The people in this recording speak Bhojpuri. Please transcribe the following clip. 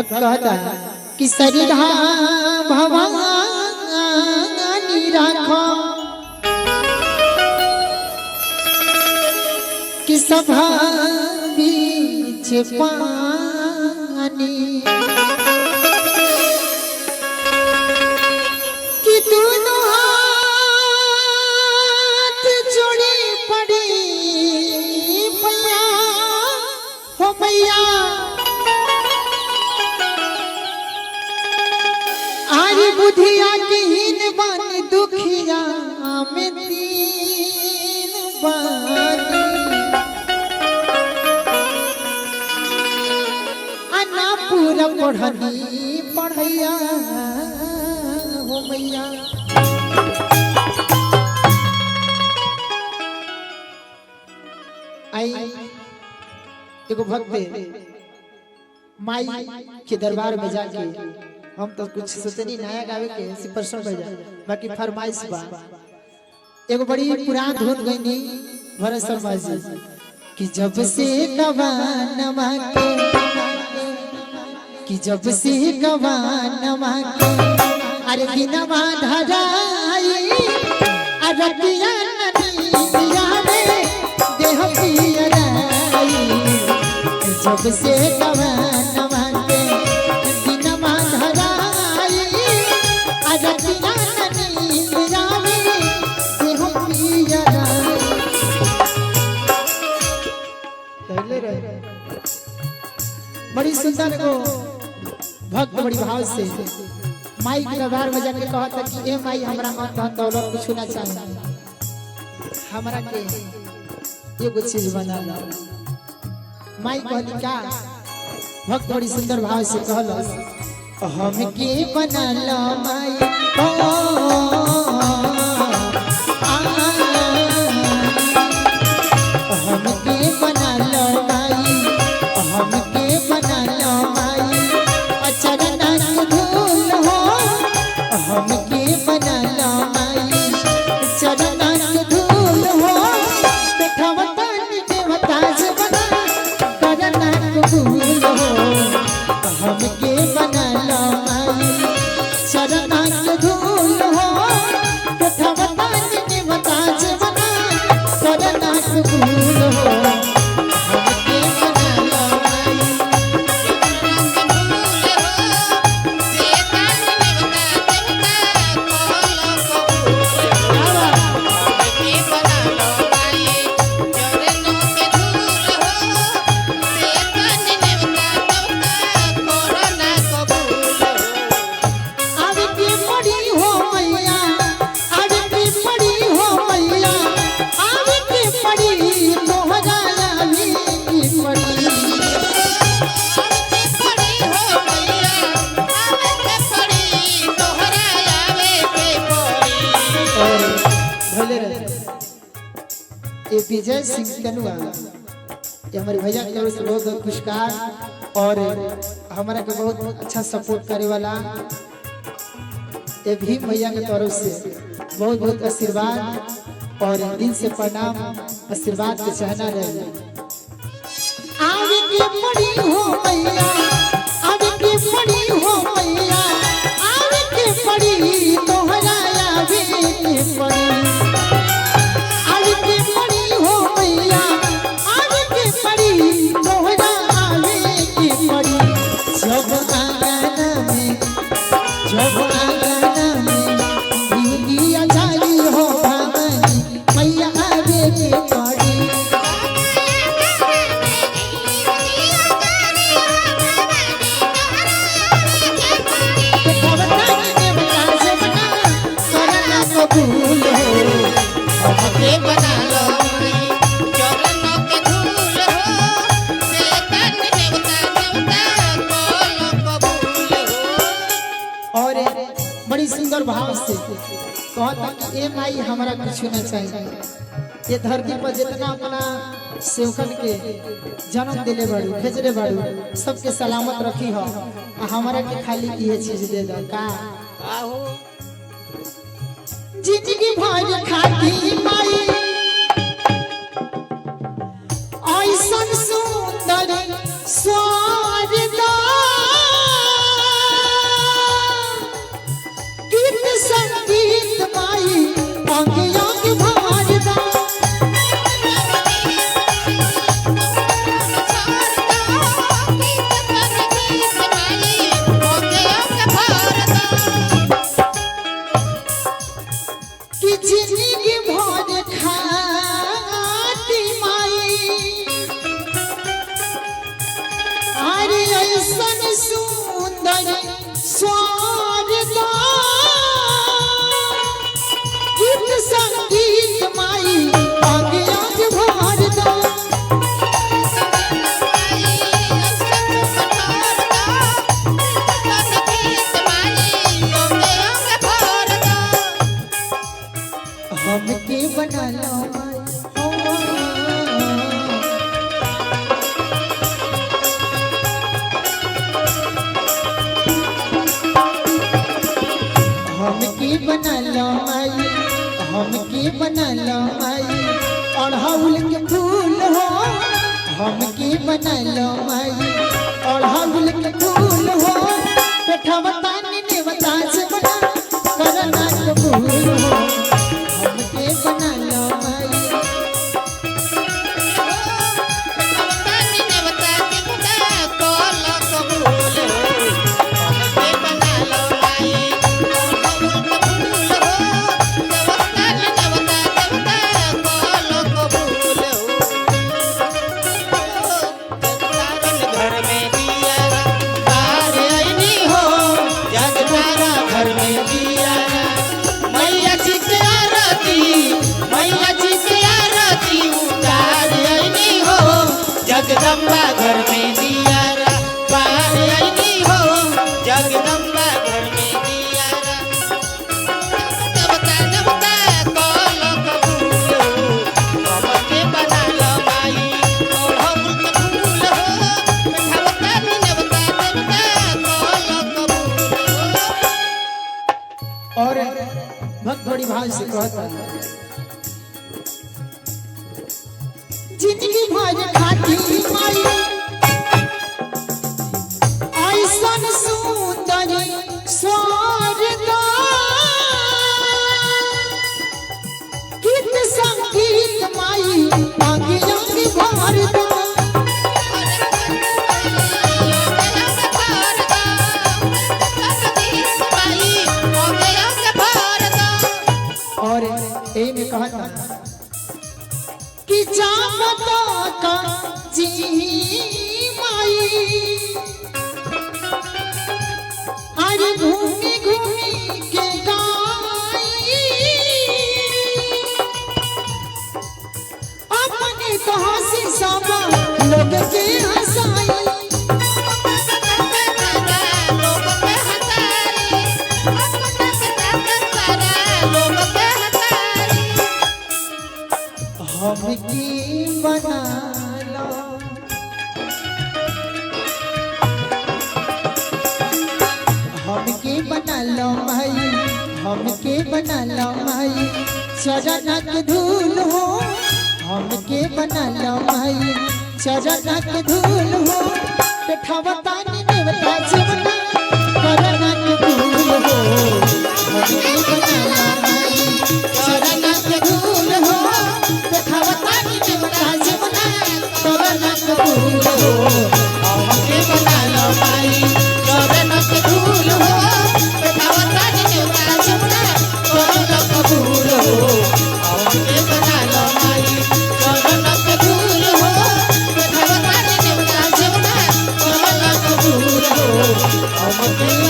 कहता कि सरिधा भवानी राखो कि सभा बीच पानी कि दोनों हाथ जोड़े पड़ी भैया हो भैया आरी बुधिया के हीन बन दुखिया में दीन बानी आना पूरा पढ़नी पढ़ैया हो मैया। आई एगो भक्त माई के दरबार में जाके हम तो कुछ सोचनी नया गावे के से प्रश्न भैया बाकी फरमाइश बा। एगो बड़ी पुरान धुन गईनी भरत शर्मा जी कि जब से गवानवा के कि जब से गवानवा के अरे दिनवा धराई अरतिया नदिया में देह पियराई जब से गवानवा के दिनवा धराई अरतिया नदिया में देह पियराई। पहले रहे बड़ी सुंदर को भक्त बड़ी भाव से माई के दरबार में जाके कहता कि ए माई हमरा मन धन दौलत कुछ ना चाहिए, हमरा के एगो चीज बना ला। माई कहली का? भक्त बड़ी सुंदर भाव से कहलस हम के बना ला माई ओ आ, हमके बना लो माई, हमके बना लो माई अचरना के धूल हो, हमके बना लो माई चरना के धूल हो, बैठावता देवता से बना करना कबूल हो, हमके बना लो माई चरना के धूल हो, बैठावता देवता से बना करना कबूल हो, हमके बना लो माई। आवे के पड़ी हो मैया, आवे के पड़ी हो मैया, आवे के पड़ी तोहरा आवे के पड़ी। और भले रहे ये विजय सिंह कनुआ ये हमारे भैया की ओर से बहुत बहुत पुरस्कार और हमारा के बहुत अच्छा सपोर्ट करे वाला ये भीम भैया के तरफ से बहुत बहुत आशीर्वाद और दिल से प्रणाम आशीर्वाद के चाहना रहे। आवे के पड़ी हो मैया, आवे के पड़ी हो मैया, आवे के पड़ी तोहरा आवे के पड़ी, आवे के पड़ी हो मैया, आवे के पड़ी तोहरा आवे के पड़ी। जब आंगन में, जब आंगन में बिंदिया जाली हो भवानी मैया आवे के पड़ी। कबूल हो हमके बना लो चरणों के धूल हो, शैतान देवता देवता कोल कबूल हो। और बड़ी सुंदर भाव से कहता कि ए माई हमारा कुछ ना चाहिए, ये धरती पर जितना अपना सेवकन के जन्म दिले बाड़ू भेजले बाड़ू सबके सलामत रखी हो, आ हमारा के खाली ये चीज दे दो का आहो जिंदगी भर खाती माई ऐसन सुंदर स्वर दा। हमके बना लो माई, हमके बना लो माई अड़हुल के फूल हो, हमके बना लो माई अड़हुल के फूल हो, पेठवता नेवता से बना करना कबूल हो, हमके बना लो माई। जगदम्बा घर में दिया पार आईनी हो, जगदम्बा घर में दिया देवता देवता कल कबूल हो, हमके बना लो माई ओढ़ौल कबूल हो, देवता देवता देवता कल कबूल हो। और भक्त बड़ी भाव से कहता है, जिंदगी भर खाती माई ऐसन सुंदरी स्वर्ग, गीत संगीत माई अंग अंग भर दो। और यही में कहता कि जामता का जी माई, अरे घूमी घूमी के गाई, अपने तो हंसी सब लोग के हंसाई। हमकी बना लो, हमके बना लो माई, हमके बना लो माई चरणक धूल हो, हमके बना लो माई चरणक धूल हो, पेठवता नेवता जीवना करनक धूल हो, हमके बना लो माई चरणक धूल हो, पेठवता नेवता जीवना करनक धूल हो, हमके बना लो माई चरणक धूल हो, पेठवता नेवता जीवना करनक धूल हो, हमके बना लो माई चरणक धूल हो, पेठवता नेवता जीवना करनक धूल हो, हमके